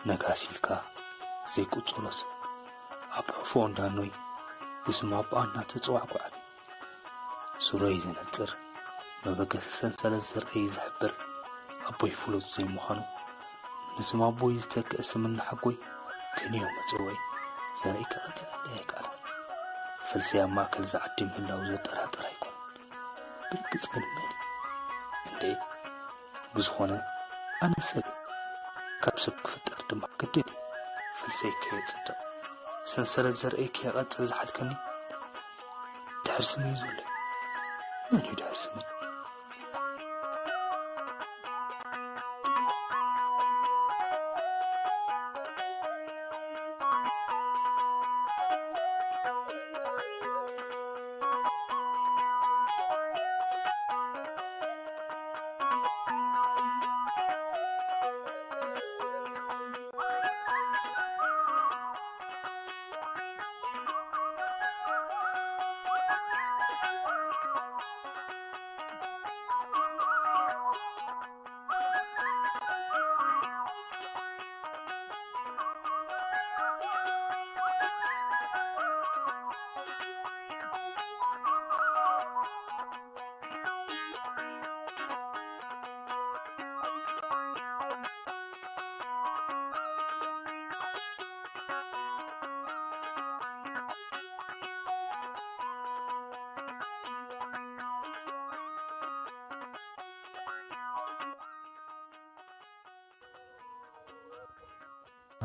ነጋሲ ኢልካ ዘይቁጸሮ ሰብ ኣብ ሕፎ እንዳኖይ ብስም ኣቦኣ እናተጸዋዕኩ ዓብየ። ሱረይ ዘነጽር፣ መበገሲ ሰንሰለት ዘርእይ ዝሕብር ኣቦይ ፍሉጥ ዘይምዃኑ፣ ንስም ኣቦይ ዝተክእ ስም እናሓጎይ ክንዮ መጸውዒ ዘርእይ ክቐጽለለይ ኣይከኣለን። ፍልሰይ ኣብ ማእከል እዛ ዓዲ ምህላዉ ዘጠራጥር ኣይኮነን። ብርግጽ ግን መን እዩ? እንዴ? ብዝኾነ ኣነ ሰብ እየ። ካብ ሰብ ክፍጠር ድማ ግድን እዩ። ፍልሰይ ከየጽድቕ፣ ሰንሰለት ዘርእይ ከየቐጽል ዝሓልከኒ ድሕር ስመይ እዩ ዘሎ። መን እዩ ድሕር ስመይ?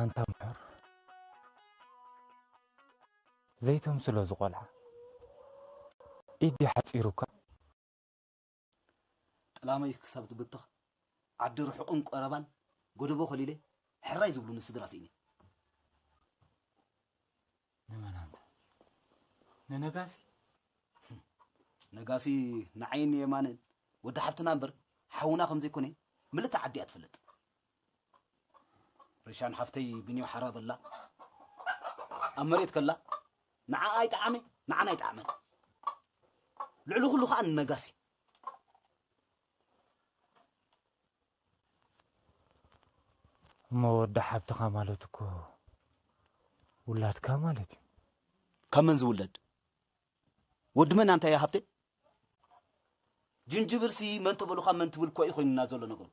ኣንታ ምሑር፣ ዘይተምስሎ ዝቖልዓ፣ ኢድ ድዩ ሓጺሩካ? ጠላመይ ክሳብ ትብተኽ፣ ዓዲ ርሑቕን ቀረባን፣ ጎደቦ ከሊለ፣ ሕራይ ዝብሉኒ ስድራ ስኢነ። ንመን ኣንታ? ንነጋሲ? ነጋሲ ንዓይን ንየማነን ወዲ ሓፍትና እምበር፣ ሓውና ከም ዘይኮነ፣ ምልእቲ ዓዲ እያ ትፈልጥ። ርሻን ሓፍተይ ብንዮ ሓራ በላ። ኣብ መሬት ከላ፣ ንዓኣ ኣይጠዓመ፣ ንዓና ኣይጠዓመን። ልዕሊ ኩሉ ከኣ ንነጋሲ። እሞ ወዲ ሓብትኻ ማለት እኮ ውላድካ ማለት እዩ። ካብ መን ዝውለድ? ወዲ መን ኣንታ እያ ሃብተይ? ጅንጅብልሲ መን ተበሉኻ መን ትብል እኮ እዩ ኮይኑና ዘሎ ነገሩ።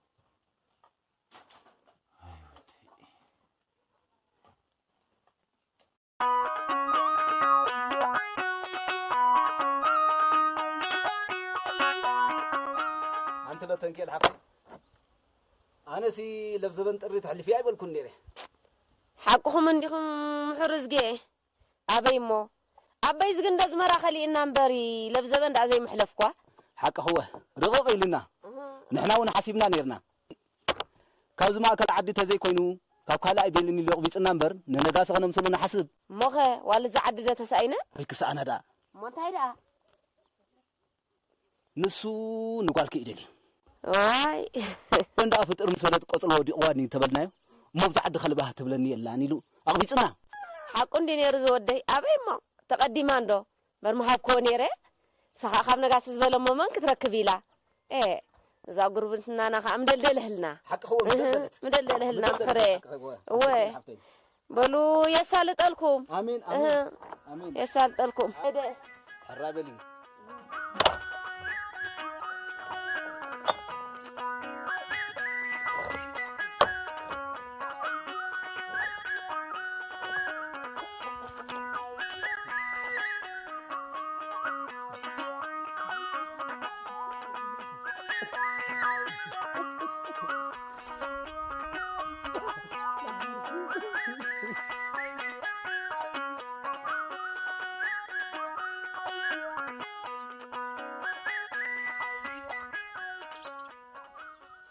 ኣይ ወደይ። ኣንቲ ለተንኬል ሓፍተይ፣ ኣነሲ ለብዘበን ጥሪ ተሕልፊ ኣይበልኩን ነይረ። ሓቅኹም እንዲኹም ምሑር እዝጌ። ኣበይ እሞ? ኣበይ ዝግንደ ኣዝመራ ከሊእና እምበሪ ለብዘበን ደኣ ዘይምሕለፍኳ። ሓቅኽወ፣ ርቕቕ ኢልና። እህ። ንሕና እውን ሓሲብና ነይርና። ካብዚ ማእከል ዓዲ ተዘይኮይኑ፣ ካብ ካልእ ኣይደልን ኢሉ ኣቕቢጽና እምበር፣ ንነጋሲ ከነምስሎ ንሓስብ። እሞኸ፣ ዋላ እዚ ዓዲ ዶ ተሳኢነ? ኣይክሰኣና ደኣ። እሞ እንታይ ደኣ? ንሱ ንጓልኪ እዩ ደልዩ። ዋይ። እንዳ ፍጥር ምስ በለት ቆጽሎ ወዲቕዋ ድዩ ተበልናዮ? እሞ ኣብዚ ዓዲ ከልባህ ትብለኒ የላን ኢሉ ኣቕቢጹና። ሓቁ እንዲ ነይሩ ዝወደይ። ኣበይ እሞ? ተቐዲማ እንዶ? በር ምሃብክዎ ነይረ። ንሳ ኸኣ ካብ ነጋሲ ዝበለ እሞ መን ክትረክብ ኢላ? ኤ፣ እዛ ጉርብትናና ኸኣ ምደልደለ ህልና። ሓቅኽዎ እህ፣ ምደልደለት። ምደልደለ ህልና ምደልደለት ምሕረ። ሓቅኽዎ። እወ። ሓቅኽዎ ሓፍተይ። በሉ የሳልጠልኩም። ኣሜን፣ ኣሜን፣ እህ፣ ኣሜን። የሳልጠልኩም። ሄደ። ሕራ በሊ።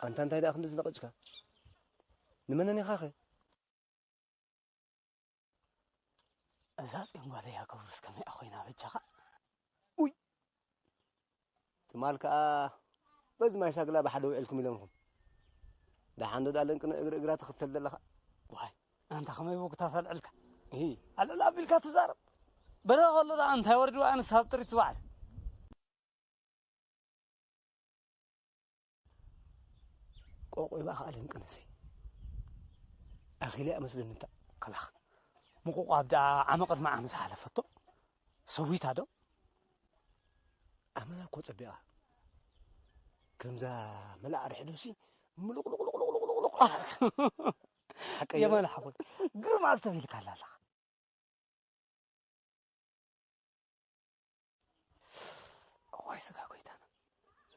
ኣንታ እንታይ ደኣ ክንዲ ዝነቐጭካ? ንመነን ኢኻኸ? እዛ ጽዮን ጓለይ ኣገብሩስ ከመይኣ ኮይና በጃኻ? ኡይ! ትማል ከኣ በዚ ማይ ሳግላ ብሓደ ውዒልኩም ኢሎምኹም። ደሓን ዶ ደኣ ለንቅነ እግሪ እግራ ትኽተል ዘለኻ? ዋይ፣ ኣንታ ከመይ ብጉታ ተልዕልካ? እሂ። ኣልዕል ኣቢልካ ትዛረብ። በረኻ ከሎ ደኣ እንታይ ወሪድዋ ኣነስ ኣብ ጥሪት ዝባዕል። ቆቆይባ ከኣ ለንቅነሲ። ኣኺለ እያ መስለኒ እንታ። ከላኽ። ምቑቋብ ደኣ ዓመ ቅድሚ ዓመ ዝሓለፈቶ ሰዊታ ዶ? ኣመላ እኮ ጸቢቓ። ከምዛ መላእ ርሕዶሲ ምሉቕሉቕሉቕሉቕሉቕ። ሓቀይ። የማነ ሓወይ፣ ግርማ ዝተበልካ ኣላ ኣለኻ። እዋይ ስጋ ጎይታና።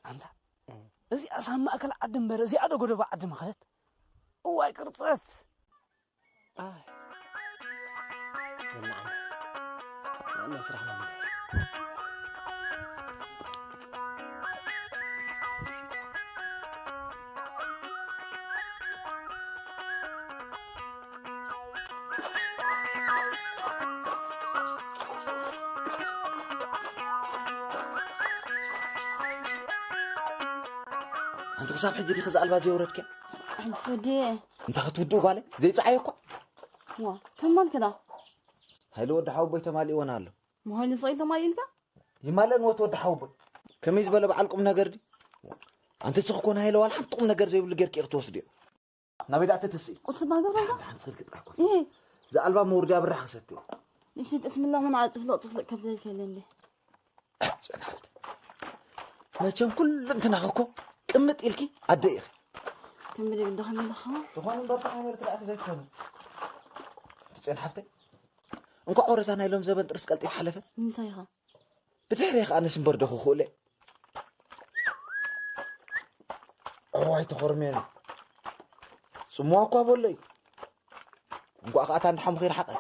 ኣንታ፣ እዚኣስ ኣብ ማእከል ዓዲ እምበር፣ እዚኣ ዶ ጎደቦ ዓዲ መኸለት? እዋይ ቅርጸት። ኣይ። በል ንዓና። ንዓና ስራሕና ንግበር። ኣንቲ ክሳብ ሕጂ ዲኺ ዝኣልባ ዘየውረድክያ? ኣንስ ወዲ እንታይ ክትውድእ ጓለይ? ዘይጸዓየ እኳ። ዋ፣ ተማልክዳ? ሃይለ ወዲ ሓወቦይ ተማሊእወን ኣሎ። መሆሊ ስቕ ኢል ተማሊእልካ? ይማለእን ወት ወዲ ሓወቦይ። ከመይ ዝበለ በዓል ቁም ነገር ድዩ? ኣንቲ ስኽ ኮነ ሃይለ ዋላ ሓንቲ ቁም ነገር ዘይብሉ ጌርኪ ኢኺ ትወስድዮ። ናበይ ደኣ ተተስኢ? ቁርሲ ባገር ባገር። ሓንቲ ሓንቲ ስልኪ ጥራሕ ኮፍ። እህ። ዝኣልባ መውርድያ ብራኽ ክሰቲ። ንእሽተይ ጠስምላ ምን ዓጽፍሎ ጽፍሎ ከብደል ከለ እንዴ። ጽንሓፍቲ። መቸም ኩሉ እንትናኸ እኮ ቅምጥ ኢልኪ ኣደ ኢኺ። ከም ብደግ እንደኸም ኢልኻ? ዝኾነ እምበር ተሓመር ትራእኺ ዘይትኾኑ። ጽንሓፍቲ። እንኳዕ ወረዛ ናይ ሎም ዘበን ጥርስ ቀልጢፍ ሓለፈ። እንታይ ኢኻ? ብድሕሪ ከኣ ነስ እምበር ዶ ክኽእለ። እዋይ ተኾርሜን። ጽምዋ እኳ በሎይ። እንኳዕ ከኣ እታ እንድሓምኺ ይርሓቐ።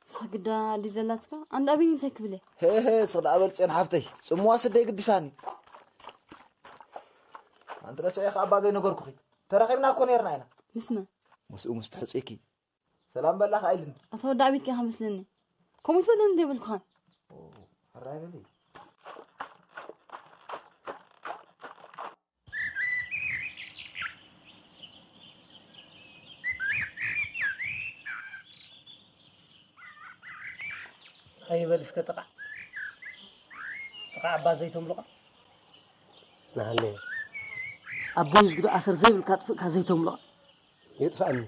ሰግዳ ኣዲ ዘላትካ ኣንዳ ኣቢኒ እንታይ ክብለ? ሄ ሄ፣ ስቕ ደኣ በል ጽዮን ሓፍተይ። ጽምዋ ስደይ ግድሳኒ። ኣንቲ ረስዐ ከኣ ኣባ ዘይነገርኩኺ። ተራኺብና እኮ ነይርና ኢና። ምስ መን? ምስኡ ምስ ትሕጽኪ። ሰላም በላ ከኣ ኢልኒ። ኣታ ወዲ ዓቢት ዲኻ መስለኒ። ከምኡ ትብለኒ ዘይብልኩኻን። ኦ፣ ሕራይ በሊ። ኸይበል እስከ ጥቓ። ጥቓ ዓባ ዘይተምልቓ። ናሃለ። ኣቦይ ዝግዶ ኣሰር ዘይብልካ ጥፍእካ ዘይተምልቓ። የጥፍኣኒ።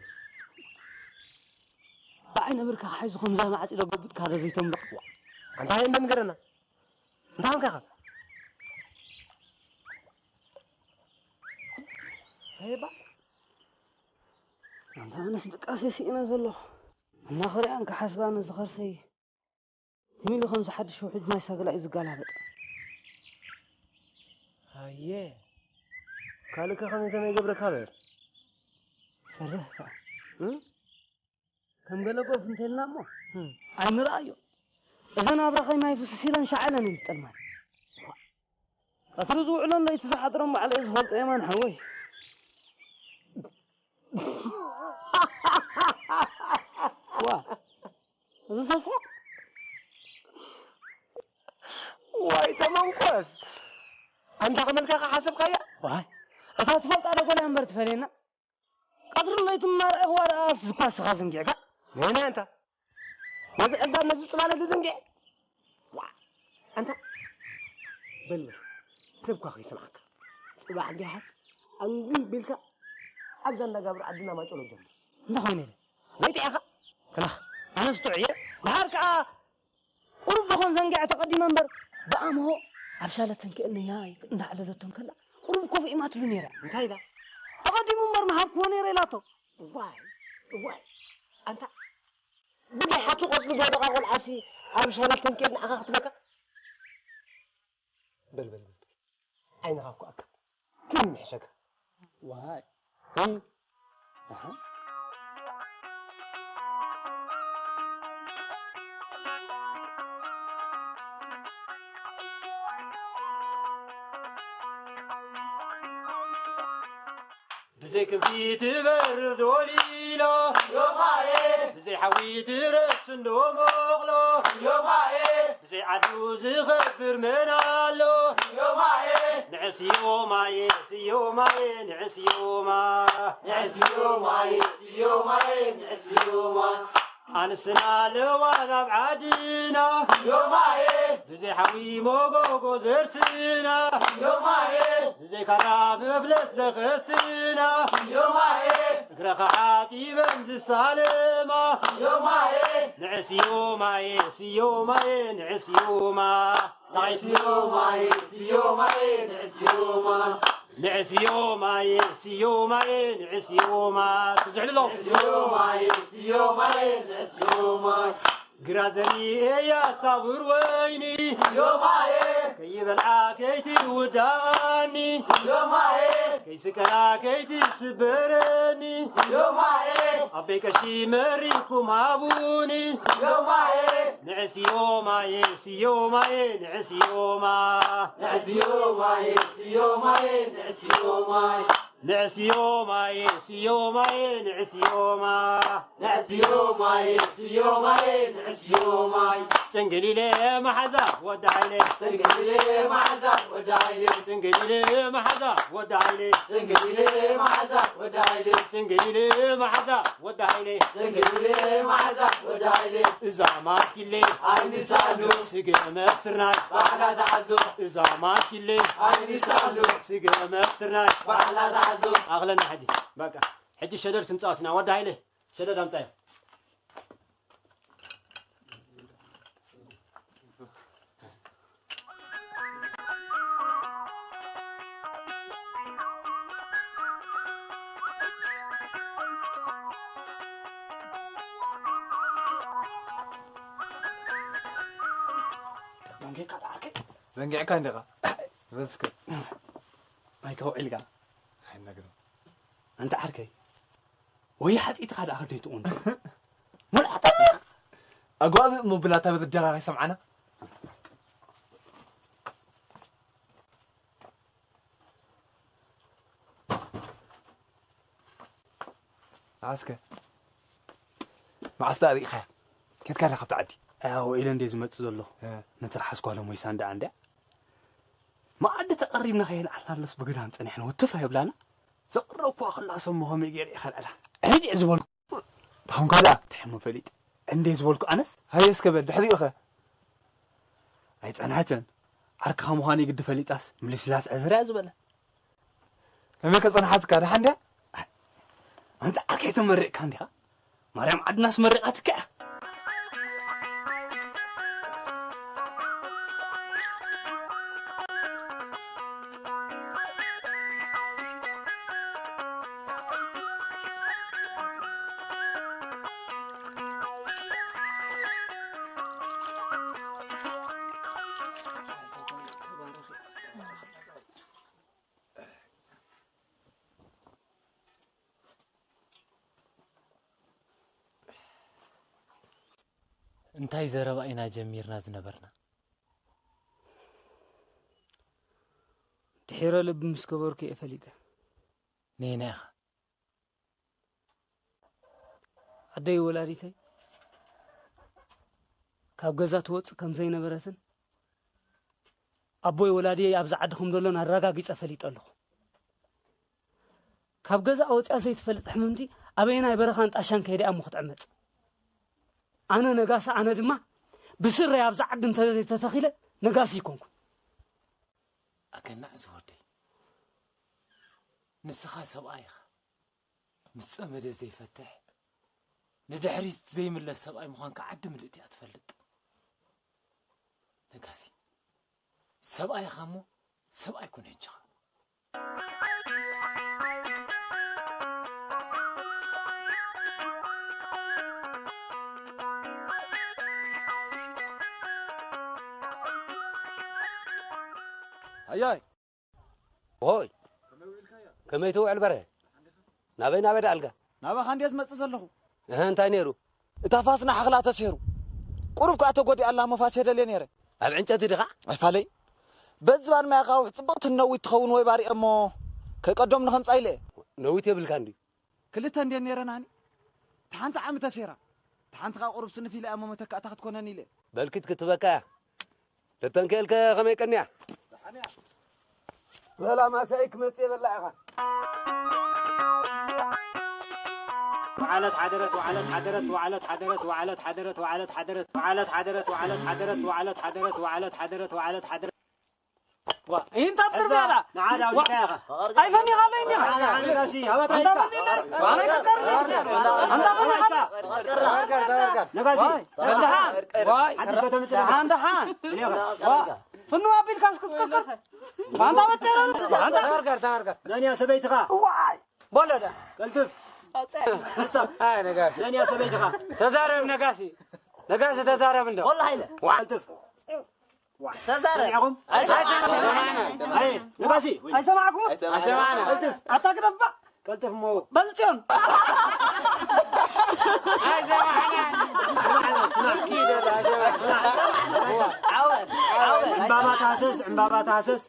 ብዓይነ ብርካ ሓይዚ ከምዛ ማዕጺ ዶ ገብጥካ ዶ ዘይተምልቕ? ኣንታ ሃይ እንደ ንገረና። እንታይ ኾንካ ኢኻ? ሃይባ። ኣንታ ኣነስ ድቃሴ ስኢነ ዘለኹ። እናኸሪኣን ክሓስባን ዝኸርሰይ። ትም ኢሉ ከምዚ ሓድሽ ውሑጅ ማይ ሳግላ እዩ ዝገላበጥ። ሃየ። ካልእ ከ ከመይ ከመይ ይገብረካ በር? ፈርህ ከኣ። እም? ከም ገለ ኮፍ እንተልና እሞ፣ እም። ኣይንረኣዮ። እዘን ኣብራኸይ ማይ ፍስስ ኢለን ሻዕ ኢለን እየን ዝጠልማን። ቀትሪ ዝውዕሎን ለይቲ ዝሓድሮን ባዕለይ ዝፈልጦ የማን ሓወይ። ዋ፣ እዚ ሰስዕ? ዋይ ተመንኮስ! ኣንታ ከመልካ ከሓሰብካያ? ዋይ፣ እታ ትፈልጣ ዶ ጎልያ እምበር ትፈልየና? ቀትርን ለይትን እናረኣኹዋ ደኣ ስኳ ስኻ ዝንጊዕካ? ነይና ኣንታ። ነዚ ዕልዳን ነዚ ጽላለ ዝዝንግዕ? ዋ፣ ኣንታ። በል በል። ሰብ እኳ ከይሰምዓካ። ጽባሕ እንዲሓት ኣንግህ ቢልካ ኣብዛ እንዳጋብር ዓድና ማጨሎ ጀምር። እንታይ ኾይነ ኢለ? ዘይጥዕኻ? ከላኽ። ኣነስ ጥዑየ። ድሓር ከኣ ቁሩብ ደኾን ዘንጊዐ ተቐዲመ እምበር፣ ብኣምሆ ኣብ ሻለ ተንኪአለያ እንዳዕለለቶ እንከላ፣ ቁሩብ ኮፍ ኢማትሉ ነይራ። እንታይ ኢላ? ተቐዲሙ እምበር ምሃብክዎ ነይረ ኢላቶ። እዋይ፣ እዋይ፣ ኣንታ ብደሓቱ ቆጽሊ ዝወደቓ ቆልዓሲ ኣብ ሻለ ተንኪአል ንዓኻ ክትበካ? በል፣ በል፣ በል፣ በል። ዓይንኻ እኮ ኣካ። ትንሽ ሸጋ። ዋይ። እም። ኣሃ። ብዘይ ክንፊ ትበርር ዶሊላ ዮማኤ። ብዘይ ሓዊ ትረስ እንዶ ሞቕሎ ዮማኤ። ብዘይ ዓዱ ዝኸብር መን ኣሎ ዮማኤ። ንዕስ ዮማኤ፣ ንዕስ ዮማኤ፣ ንዕስ ዮማ። ንዕስ ዮማኤ፣ ንዕስ ዮማኤ፣ ንዕስ ዮማ። ኣንስና ኣለዋ ናብ ዓድና ዮማኤ። ብዘይ ሓዊ መጎጎ ዘርትና ዮማኤ። ብዘይ ካራ መፍለስ ለኸስትና ዮማኤ። ረኸዓት ኢበን ዝሳለማ ስዮማየ ንዕስዮማየ ስዮማየ ንዕስዮማ ንዕስዮማየ ስዮማየ ንዕስዮማ ንዕስዮማየ ስዮማየ ንዕስዮማ ትዝዕልሎ ስዮማየ ስዮማየ ንዕስዮማ ግራ ዘሪኤያ ሳብር ወይኒ ስዮማየ ከይበልዓ ከይትውዳኒ ስዮማየ ከይስቀላ ከይትስበረኒ ስዮማየ ኣበይ ቀሺ መሪኩም ሃቡኒ ስዮማየ ንዕስዮማየ ስዮማየ ንዕስዮማ ንዕስዮማየ ስዮማየ ንዕስዮማ ንዕስዮማየ ስዮማየ ንዕስዮማ ንዕስዮማየ ስዮማየ ንዕስዮማይ ጽንግሊለ መሓዛ ወዲ ሓይለ ጽንግሊለ መሓዛ ወዲ ሓይለ ጽንግሊለ መሓዛ ወዲ ሓይለ ጽንግሊለ መሓዛ ወዲ ሓይለ ጽንግሊለ መሓዛ ወዲ ሓይለ ጽንግሊለ መሓዛ ወዲ ሓይለ እዛ ማቲለ ኣይንሳሉ ስግመ ስርናይ ባዕላ ተዓዞ እዛ ማቲለ ኣይንሳሉ ስግመ ስርናይ ባዕላ ተዓዞ ኣኽለና ሕጂ በቃ ሕጂ ሸደድ ክንጻወትና ወዲ ሓይለ ሸደድ ኣምጻዮ ዘንጊዕካ እንዲኻ በልስከ ማይ ከውዒልካ ኣይነግርም ኣንተ ዓርከይ ወይ ሓፂትኻ ደኣ ከደይ ትቑን ሙልዓታ ኣጓብእ ምብላታ ብዝደኻ ከይሰምዓና ኣስከ መዓስ ደኣ ርኢኻያ ኬድካ ዳ ካብቲ ዓዲ ኣዎ ኢለ እንደ ዝመፅእ ዘለኹ ነቲ ርሓስ ጓሎም ወይሳን ደኣ እንድያ መኣዲ ተቐሪብና ከየልዓልና ኣለስ ብግዳም ፀኒሕና ወትፍ ኣይብላና ዘቕረብኩዋ ክላ ሰሞ ከመይ ገይረ ይኸልዕላ ዕንዲዕ ዝበልኩ ብኸምካ ደኣ እንታይ እሞ ፈሊጥ እንዴ ዝበልኩ ኣነስ ሃየ እስከ በል ድሕሪኡ ኸ ኣይጸንሐትን ዓርክኻ ምዃኑ ግዲ ፈሊጣስ ምልስላስ ዕዝርያ ዝበለ ከመይ ከጸንሓትካ ደሓን ድያ ኣንተ ዓርከይ ተመሪቕካ እንዲኻ ማርያም ዓድናስ መሪቓትካ እያ እንታይ ዘረባ ኢና ጀሚርና ዝነበርና? ድሒረ ልቢ ምስ ገበርኩ እየ ፈሊጠ። ነየናይ ኢኻ? ኣደይ ወላዲተይ ካብ ገዛ ትወጽእ ከም ዘይነበረትን ኣቦይ ወላዲየይ ኣብዚ ዓዲ ከም ዘሎን ኣረጋጊጸ ፈሊጠ ኣለኹ። ካብ ገዛኣ ወጺኣ ዘይትፈልጥ ሕምምቲ ኣበየናይ በረኻን ጣሻን ከይዳ እያ እሞ ክትዕመጽ። ኣነ ነጋሲ ኣነ ድማ ብስረይ ኣብዚ ዓዲ እንተ ዘይተተኺለ ነጋሲ ኣይኮንኩን። ኣገናዕ ዝወደይ ንስኻ ሰብኣይ ኢኻ። ምስ ጸመደ ዘይፈትሕ ንድሕሪት ዘይምለስ ሰብኣይ ምዃንካ ዓዲ ምልእቲ እያ ትፈልጥ። ነጋሲ ሰብኣይ ኢኻ እሞ ሰብኣይ ኩን ሕጂ ኸኣ። ኣያይ ሆይ ከመይ ትውዕል በረ ናበይ ናበይ ደኣልጋ ናባኻ እንድየ ዝመጽእ ዘለኹ እህ እንታይ ነይሩ እታ ፋስና ሓኽላ ተሰይሩ ቁሩብ ከኣ ተጎዲኣ ኣላ እሞ ፋስ የደልየ ነይረ ኣብ ዕንጨቲ ዲኻ ኣይፋለይ በዚ ዝባን ማይ ኣኻውሕ ጽብቕቲ ነዊት ትኸውን ወይ ባሪአ እሞ ከይቀዶም ንኸምጻ ኢለ ነዊት የብልካ እንድዩ ክልተ እንድየን ነይረናኒ እታ ሓንቲ ዓሚ ተሰይራ እታ ሓንቲ ከኣ ቁሩብ ስንፍ ኢለ እያ እሞ መተካእታ ክትኮነኒ ኢለ በልኪት ክትበካ እያ ነተን ክእልከ ከመይ ቀንያ በላ ማሳይ ክመጽእ የበላ ኢኻ ወዓለት ሓደረት ወዓለት ሓደረት ወዓለት ሓደረት ወዓለት ሓደረት ወዓለት ሓደረት ወዓለት ሓደረት ወዓለት ሓደረት ወዓለት ሓደረት ወዓለት ሓደረት ወዓለት ሓደረት ዋ፣ ይህን ታትር እዛ በላ። ንዓዳ ዋ፣ ኣውዲካ ኢኻ። ኣይፈኒኻ ኣለይ እንዲኻ። ንዓዳ ነጋሲ፣ ሃባት ኣንታ ራይካ። ፈኒኻ። ዋና ይቀር። ኣንታ ፈኒኻ። ተበርገር፣ ተበርገር። ነጋሲ። ዋይ፣ ደሓን። ዋይ። ሓድሽ ከተምጽእ ነጋ። ደሓን፣ ደሓን። እኔኻ። ዋ፣ ፍኑ ኣቢልካ እስክትቀቅር። ኣንታ በጨረ። ኣንታ ተበርገር፣ ተበርገር። ነንያ ሰበይትኻ። ዋይ። በለዳ። ቀልጥፍ። ኣውፅእ። ሓሳብ። ኣይ፣ ነጋሲ። ነንያ ሰበይትኻ። ተዛረብ ነጋሲ። ነጋሲ ተዛረብ እንዶ። ወላ ሃይለ። ዋ። ቀልጥፍ። ተዛረብ። ሰሚዕኹም? ኣይሰማዕናን። ኣይ፣ ነጋሲ። ኣይሰማዕኩም? ኣይሰማዕናን። ቀልጥፍ። ኣታ ክጠፋእ። ቀልጥፍ እሞ። በል ጽዮን። ኣይሰማዕናን። ስማዕ፣ ስማዕ። ዓወት፣ ዓወት። ዕምባባ ታህሰስ፣ ዕምባባ ታህሰስ።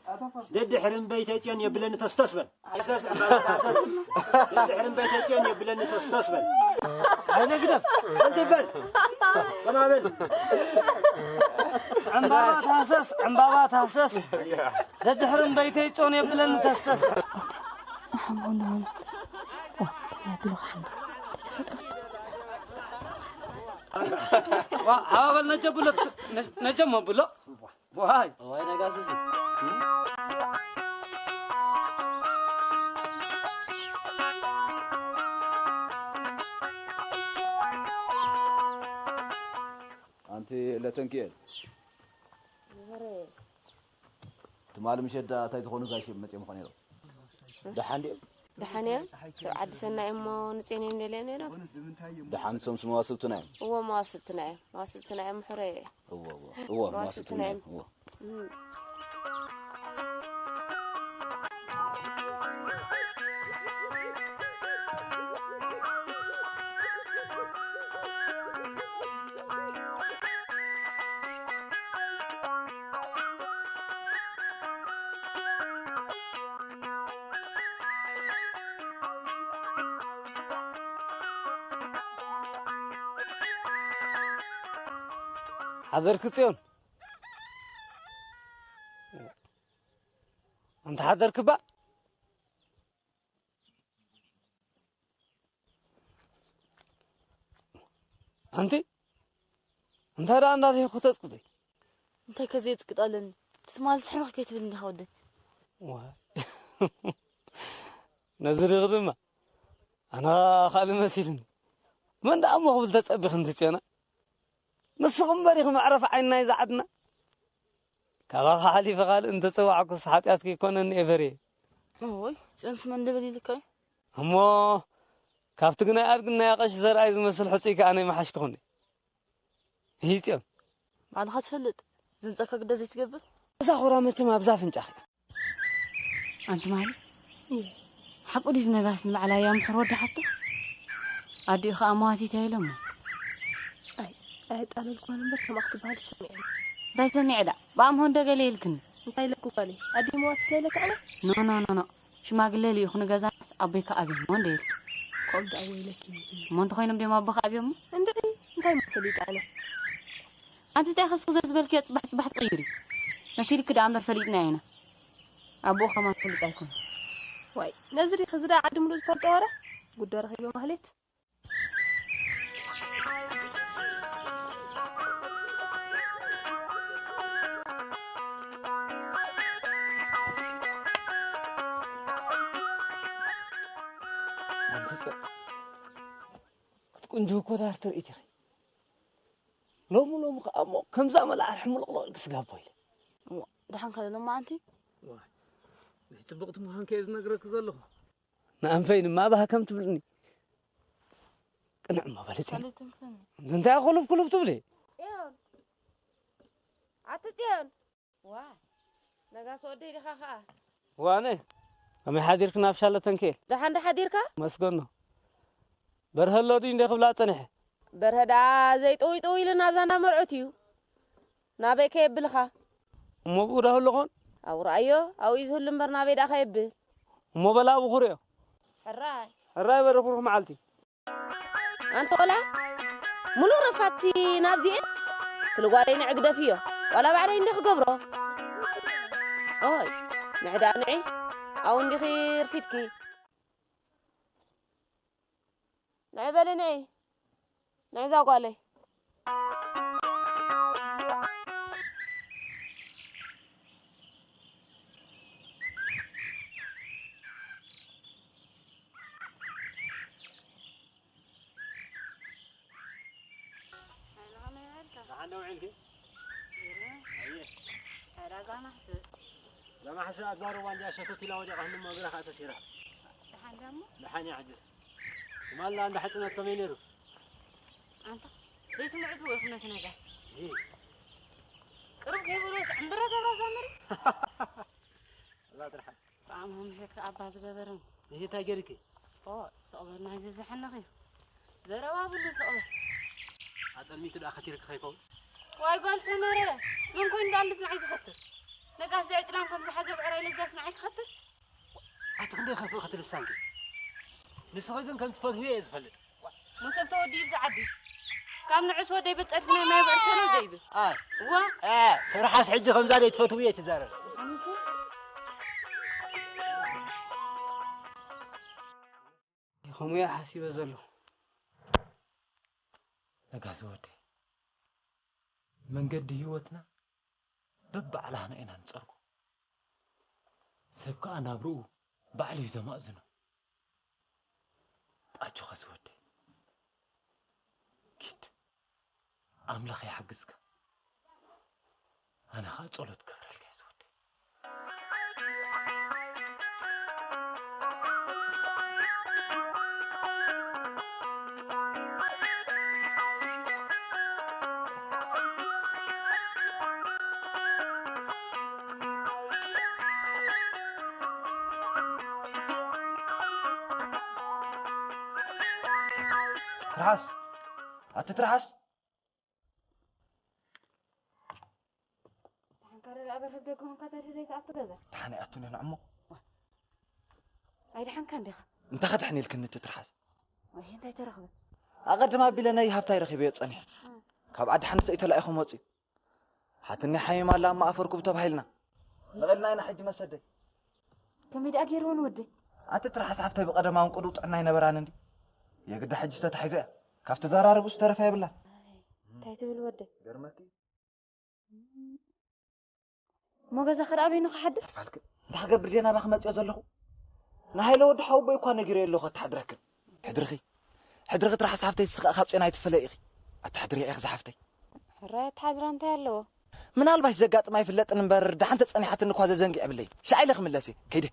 ደድሕሪ እምበይተይ ጽዮን የብለኒ ተስተስ በል። ታህሰስ፣ ዕምባባ ታህሰስ። ደድሕሪ እምበይተይ ጽዮን የብለኒ ተስተስ በል። ኣይነ ግደፍ። ቀልጥፍ በል። ከማ በል። ዕምባባ ታህሰስ፣ ዕምባባ ታህሰስ። ደድሕሪ እምበይተይ ጽዮን የብለኒ ተስተስ። ንሓንጎ ንሆን። ዋ፣ ከመይ ኣቢሉ ክሓንጎ? ተፈጥሮ። ዋ፣ ሃባ በል ነጀ ብሎ፣ ነጀ መብሎ። ዋይ። ዋይ ነጋስስ። ኣንቲ ለተንኪኤል። ትማሊ ምሸት ዳ እንታይ ዝኾኑ ጋሽ መጺኦም ይኾኑ ነይሮም? ደሓን ድዮም? ደሓን እዮም። ሰብ ዓዲ ሰናይ እሞ ንጽዮን እዮም ደልዮም ነይሮም። ደሓን ንሶም መዋስብትና እዮም? እዎ መዋስብትና እዮም። መዋስብትና እዮም፣ ሕረ እየ። እዎ፣ እዎ፣ እዎ፣ መዋስብትና መዋስብትና እዮም። እዮም፣ እዎ። እም። ሓደርክ ጽዮን? ኣንታ ሓደርክ እባ? ኣንቲ እንታይ ደኣ እንዳልሂኹ ተጽቅጢ? እንታይ ከ ዘየጽቅጥ ኣለኒ? ትማሊ ስሕንኽ ከይትብል እንዲኻ ወደይ። ዋይ። ነዚ ርኢኺ ድማ ኣነ ካልእ መሲሉኒ። መን ደኣ እሞ ክብል ተጸቢኺ ኣንቲ ጽዮና? ንስኺ እምበር ኢኺ መዕረፊ ዓይኒ ናይዛ ዓድና። ካባኺ ሓሊፈ ካልእ እንተጸዋዕኩስ ሓጢኣትኪ ይኮነኒ እየ በርየ። እዎይ፣ ጽዮንስ መን ድብል ኢልካ እዩ? እሞ ካብቲ ግናይ ኣድግናያ ቀሺ ዘርኣይ ዝመስል ሕጹይ ከኣ ናይ መሓሽክኹኒ። እሂ ጽዮን። ባዕልኻ ትፈልጥ፣ ዝምጸካ ግዳ ዘይትገብር። እዛ ኹራ መቸም ኣብዛ ኣፍንጫኺ። ኣንቲ ማሊ፣ እየ። ሓቁ ድዩ ነጋሲ ንባዕላ እያ ምሕር ወዲ ሓብታ? ኣዲኡ ኸኣ መዋቲት እያ ኢሎሞ። ኣይ፣ ኣየጣለልኩዋን እምበር ከምኣ ክትበሃል ሰሚዐ። እንታይ ሰሚዐ ደኣ? ብኣምሆ እንደ ገለ ኢልክኒ። እንታይ ኢለኩ ጓለይ? ኣዲኡ መዋቲት እያ ኢለካ ኣነ? ኖ፣ ኖ፣ ኖ፣ ኖ። ሽማግለ ልኢኹ ንገዛናስ ኣቦይ ከኣ ኣብዮሞ እንደ ኢልኪ። ከምኡ ደኣ ወይለኪ። እሞ እንተኾይኖም ድዮም ኣቦኻ ኣብዮሞ? እንድዒ፣ እንታይ እሞ ፈሊጠ ኣነ? ኣንቲ እንታይ ከስኺ ዘዝበልክዮ ጽባሕ ጽባሕ ትቕይሪ? መሲልኪ ደኣ እምበር ፈሊጥናዮ ኢና። ኣቦኡ ከማን ክፈልጥ ኣይኮነን። ዋይ፣ ነዚ ዲኺ እዚ ደኣ ዓዲ ምሉእ ዝፈልጦ ወረ? ጉዶ ረኺበ ማህሌት። ኣንቲ ጽዮን፣ ክትቁንጅዊ እኮ ዳር ትርኢት ኢኺ። ሎሚ ሎሚ ከኣ እሞ ከምዛ መልኣር ሕምልቕልቕ ኢልኪ ስጋቦ ኢለ። እሞ፣ ደሓን ከ ሎማዓንቲ? ዋይ፣ ናይ ጽብቕቲ ምዃንኪ እየ ዝነግረኪ ዘለኹ። ንኣንፈይ ድማ ባህከም ትብልኒ። ቅንዕ እሞ በሊ ጽዮን። ካልእ ትምክኒ። እንታይ ኩሉፍ ኩሉፍ ትብሊ? ጽዮን። ኣቲ ጽዮን። ዋ፣ ነጋስ ወደይ ዲኻ ኸኣ? ዋነ፣ ከመይ ሓዲርክ ናብ ሻለተንኬል? ደሓን ዶ ሓዲርካ? መስገኖ። በርሀ ኣሎ ድዩ እንደ ክብላ ጸኒሐ? በርሀ ደኣ ዘይጥውይ ጥውይ ኢሉ ናብዛ እንዳ መርዑት እዩ። ናበይ ከየብልኻ? እሞ ብኡ ዶ ህሉ ኾን? ኣብኡ ረኣዮ፣ ኣብኡ እዩ ዝህሉ እምበር ናበይ ደኣ ከየብል? እሞ በላ ኣብኡ ክርእዮ። ሕራይ። ሕራይ በረ ኩርኩ መዓልቲ። ኣንቲ ቆልዓ፣ ምሉእ ረፋድቲ ናብዚኤን ክልጓለይ ንዒ ግደፍዮ፣ ዋላ ባዕለይ እንዲ ክገብሮ። ኦይ፣ ንዒ ደኣ ንዒ፣ ኣብኡ እንዲኺ ርፊድኪ። ንዒ በሊ ንዒ፣ ንዒ እዛ ጓለይ። ኣየ። ኧረ እዛ ማሕስእ። እዛ ማሕስእ ኣብዛ ሩባ እንድያ ሸተት ኢላ ወዲቓ፣ ክንድሞ እግራ ኸኣ ተሲራ። ደሓን ዳሞ? ደሓን እያ ሕጂ። ትማሊ እንዳ ሕጽነት ከመይ ነይሩ? ኣንታ፣ ለይቲ ምዕቱ ወይ ኩነት ነጋስ። እሂ። ቅርብ ከይበልዎስ ዕምብረ ገብራ እዛ መሬት። እዛ ትርሓስ። ብኣምሆ ምሸት ከኣ ኣባ ዝገበረኒ። እሂ፣ እንታይ ገይርኪ? ኦ፣ ስቕ በል ናይዚ ዘሐነኺ። ዘረባ ብሉ ስቕ በል። ኣጸልሚቱ ደኣ ከቲርኪ ከይከውን? ዋይ ጓል ሰመረ፣ መን ኮይኑ ደኣ ልዝናዓይ ዝኸትር? ነጋስ ደኣ ዕጭላም ከም ዝሓዘ ብዕራይ ለዛስ ንዓይ ክኸትር? ኣቲ ክንደይ ከፍእ ክትልሳንኪ? ንስኺ ግን ከም ትፈትውዮ እየ ዝፈልጥ። መሶብ ተወዲኡ ብዛ ዓዲ። ካብ ንዑስ ወደይ በጸድኩ ናይ ማይ ብዕር ሰለ ዘይብል። ኣይ። እዋ። እ፣ ትርሓስ ሕጂ ከምዛ ደይ ትፈትውዮ እየ ትዛረብ። ከምኡ እየ ሓሲበ ዘለኹ። ነጋሲ ወደይ፣ መንገዲ ህይወትና በብባዕላህና ኢና ንጸርጎ። ሰብ ከኣ ናብርኡ ባዕሉ እዩ ዘማእዝኖ። ኣጆኻ ዝወደይ። ኪድ፣ ኣምላኽ ይሓግዝካ። ኣነ ኸኣ ጸሎት ክገብረልካ እየ ዝወደይ። ትርሓስ፣ ኣቲ ትርሓስ። ደሓንካ ደኣ በርሀብ ደገ ኾንካ ተሲ ዘይትኣቱ ገዛ? ደሓን ኣይኣቱን እየ ንዕሞ። ኣይ ደሓንካ እንዲኻ? እንታይ ኸድሕን ኢልክኒ እቲ ትርሓስ? ወይ እንታይ ተረኽበ? ኣቐድም ኣቢለ ናይ ሃብታይ ረኺበዮ ጸኒሐ። እ። ካብ ዓዲ ሓንሰይ ተላኢኹ መጽዩ። ሓትኒ ሓሚማ ኣላ እሞ ኣፈርኩ ተባሂልና። ነቒልና ኢና ሕጂ መሰደይ። ከመይ ደኣ ገይርዎ ንወደይ? ኣቲ ትርሓስ ሓፍተይ ብቐደማ እውን ቅዱው ጥዕና ኣይነበራን እንዲ። የግዳ ሕጂ ተታሒዛ እያ። ካብ ተዘራረቡ ዝተረፈ የብላን። ኣይ፣ እንታይ ትብል ወደይ? ገርመኪ? እሞ ገዛ ኸ ደኣ በይኑ ክሓድር? ኣልክ እንታይ ክገብር ድየ ናባኺ መጽዮ ዘለኹ? ንሃይለ ወዲ ሓወቦይ እኳ ነጊረዮ ኣለኹ ኣተሓድረክን። ሕድርኺ፣ ሕድርኺ ትርሓስ ሓፍተይ፣ ንስኺ ከኣ ካብ ጼና ኣይትፈለይ ኢኺ። ኣተሓድርያ ኢኺ ዝሓፍተይ። ሕራይ ኣተሓድራ እንታይ ኣለዎ? ምናልባሽ ዘጋጥም ኣይፍለጥን እምበር፣ ደሓን ተጸኒሓትኒ እኳ ዘዘንግዕ የብለይ። ሻዕ ኢለ ክምለስ እየ። ከይደ፣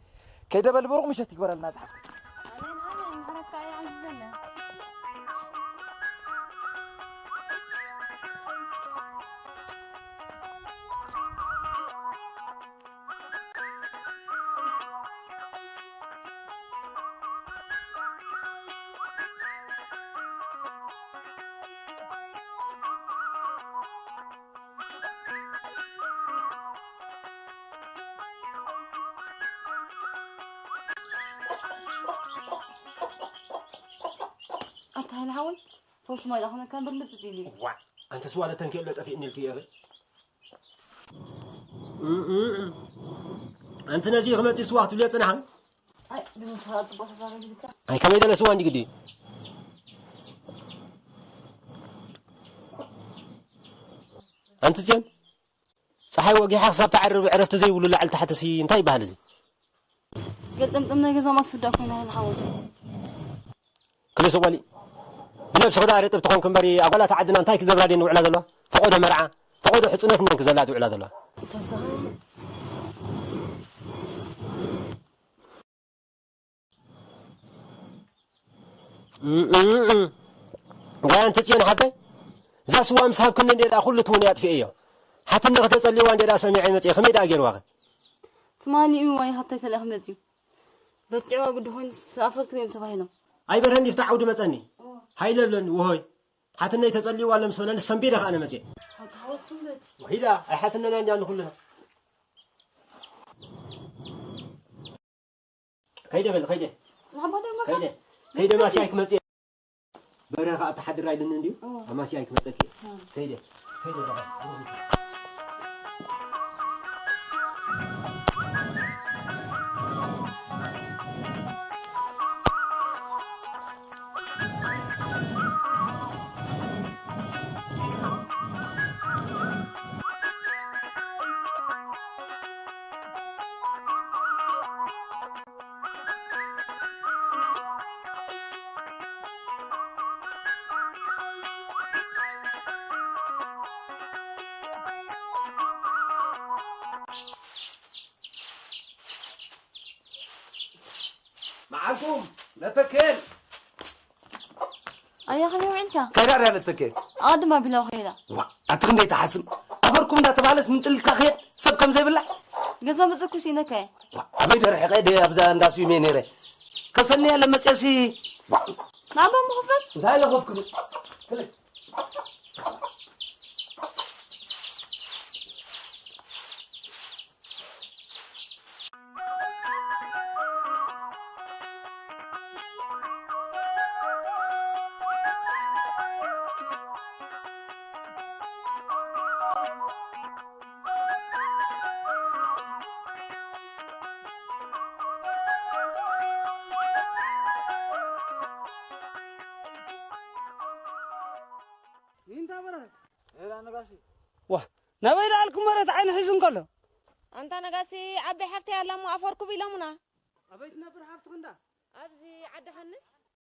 ከይደ በል ብሩቕ ምሸት ይግበረልና ዝሓፍተይ። ኣሜን፣ ኣሜን። ምሕረትካ ይዓዝዘና። ኣታ ሃይለ ሓወይ፣ ፈውሲ ማይ ዳኹመካ እምበር ልጥጥ ኢሉ እዩ። ዋዕ፣ ኣንቲ ስዋ ለተንክዮ ኣሎ ጠፊእኒ ኢልክዮ በል። እም፣ እም፣ እም። ኣንቲ ነዚ ክመጽእ ስዋ ክትብልዮ ጽናሕኺ? ኣይ፣ ብመሰረት ጽቡቕ ተዛረቢ ኢልካ። ኣይ፣ ከመይ ደለ ስዋ እንዲ ግዲ? ኣንቲ ጽዮን፣ ጸሓይ ወጊሓ ክሳብ ትዓርብ ዕረፍቲ ዘይብሉ ላዕሊ ታሕቲ ሲ እንታይ ይበሃል እዚ? ገል ጥምጥም ናይ ገዛ ማስፍዳ ኮይና ኢላ ሓወይ። ክልሶ ጓሊ፣ ብነብስኺ ደኣ ርጥብቲ ኾንኪ እምበሪ፣ ኣጓላት ዓድና እንታይ ክገብራ ድየን ዝውዕላ ዘለዋ? ፈቖዶ መርዓ፣ ፈቖዶ ሕጽነት እንድየን ክዘላ ዝውዕላ ዘለዋ። ተስፋ። ጓይ ኣንቲ ጽዮን ሓፍተይ፣ እዛ ስዋ ምስ ሃብክኒ እንዴ ደኣ ኩሉ ትውን እየ ኣጥፊኤዮ። ሓትነኺ ተጸሊዋ እንዴ ደኣ ሰሚዐ መጽየ፣ ከመይ ደኣ ገይርዋኺ? ትማሊ እዩ ዋይ ሃብታይ ተላኢኹ መጽዩ። በርቲዕዋ ግዲ ኮይኑስ ኣፈርክብ እዮም ተባሂሎም። ኣይበርሀን ድዩ ኣብቲ ዓውዲ መጸኒ? እዎ። ሃይለ ብለኒ፣ ውሆይ። ሓትነይ ተጸሊዋ ኣሎ ምስ በለኒ ሰንቢደ ከኣ ነመጽየ። ሓቂ ሓወትኩም በል። ወሒዳ፣ ኣይሓትነና እንድያ ንኹልና። ከይደ በል፣ ከይደ። ጽናሕ ባዶ መካ? ከይደ። ከይደ ማስያይ ክመጽእ። በርሀ ከኣ ተሓድር ኣይልኒ እንድዩ። እዎ። ኣማስያይ ክመጸኪ። እዎ። ከይደ። ከይደ ደሓን። መዓልኩም ለተኬን ኣያ ከመይ ውዒልካ? ከይዳ ድያ ለተኬን? ኣቐድማ ቢላ ከይዳ። ዋ፣ ኣቲ ክንደይ ትሓስም? ኣፈርኩም እንዳተባለስ ምንጥልካ ክየድ ሰብ ከም ዘይብላዕ? ገዛ መጸኩ ሲነካ እየ። ዋ፣ ኣበይ ደርሒቐ ደየ ኣብዛ እንዳ ስዩሜ ነይረ። ከሰኒ ያለ መጽየሲ። ናባ ምኽፈት? እንታይ ለኸፍክሉ? ይንታ በረ። ኤላ ነጋሲ። ዋ፣ ናበይ ደኣልኩ መሬት ዓይኑ ሒዙ እንከሎ? ኣንታ ነጋሲ፣ ዓበይ ሓፍተይ ኣላ እሞ ኣፈርኩብ ኢሎምና። ኣበይ ትነብር ሓፍትኺ እንዳ? ኣብዚ ዓዲ ሃንስ።